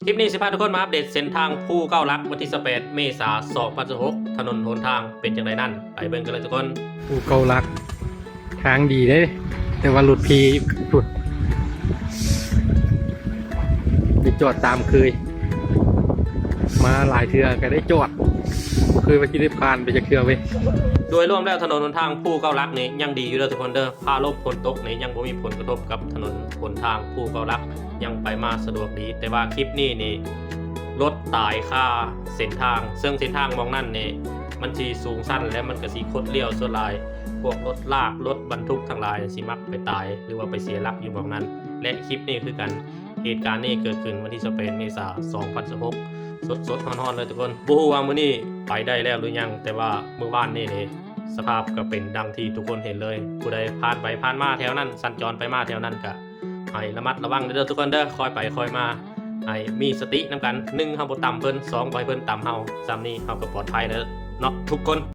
ຄລິບນີ້ຊິພາທຸກຄົນມາອັບເດດເສັ້ນທາງພູເກົ້າຫຼັກ ວັນທີຊາວແປດ ເມສາ ສອງພັນຊາວຫົກ ຖະໜົນຫົນທາງເປັນຈັ່ງໃດນັ້ນ ໄປເບິ່ງກັນເລີຍທຸກຄົນ. ພູເກົ້າຫຼັກ ທາງດີເດ້ ແຕ່ວ່າລົດຜີພຸ້ນ ໄປຈອດຕາມເຄີຍ ມາຫຼາຍເທື່ອກໍໄດ້ຈອດ ບໍ່ເຄີຍວ່າຊິໄດ້ຜ່ານໄປຈັກເທື່ອເວີຍ. ໂດຍລວມແລ້ວຖະໜົນຫົນທາງພູເກົ້າຫຼັກນີ້ຍັງດີຢູ່ເດີທຸກຄົນເດີ ຟ້າລົມຝົນຕົກນີ້ຍັງບໍ່ມີຜົນກະທົບກັບຖະໜົນຫົນທາງພູເກົ້າຫຼັກ ຍັງໄປມາສະດວກດີ. ແຕ່ວ່າຄລິບນີ້ນີ້ລົດຕາຍຄາເສັ້ນທາງ ເຊິ່ງເສັ້ນທາງໝ່ອງນັ້ນນີ້ມັນຊິສູງຊັນ ແລະມັນກໍຊິຄົດລ້ຽວສ່ວນຫຼາຍ ພວກລົດລາກ ລົດບັນທຸກທັງຫຼາຍຊິມັກໄປຕາຍ ຫຼືວ່າໄປເສຍຫຼັກຢູ່ໝ່ອງນັ້ນ ແລະຄລິບນີ້ຄືກັນ. ເຫດການນີ້ເກີດຂຶ້ນວັນທີຊາວແປດ ເມສາ ສອງພັນຊາວຫົກ ສົດໆຮ້ອນໆເລີຍທຸກຄົນ. ບໍ່ຮູ້ວ່າມື້ນີ້ໄປໄດ້ແລ້ວຫຼືຍັງ ແຕ່ວ່າມື້ວານນີ້ນີ້ສະພາບກໍເປັນດັ່ງທີ່ທຸກຄົນເຫັນເລີຍ. ຜູ້ໃດຜ່ານໄປຜ່ານມາແຖວນັ້ນ ສັນຈອນໄປມາແຖວນັ້ນ ກໍໃຫ້ລະມັດລະວັງເດີທຸກຄົນເດີ ຄ່ອຍໄປຄ່ອຍມາ ໃຫ້ມີສະຕິນຳກັນ. ໜຶ່ງ ເຮົາບໍ່ຕຳເພິ່ນ ສອງ ບໍ່ໃຫ້ເພິ່ນຕຳເຮົາ ສ່ຳນີ້ເຮົາກໍປອດໄພແລ້ວເນາະທຸກຄົນ.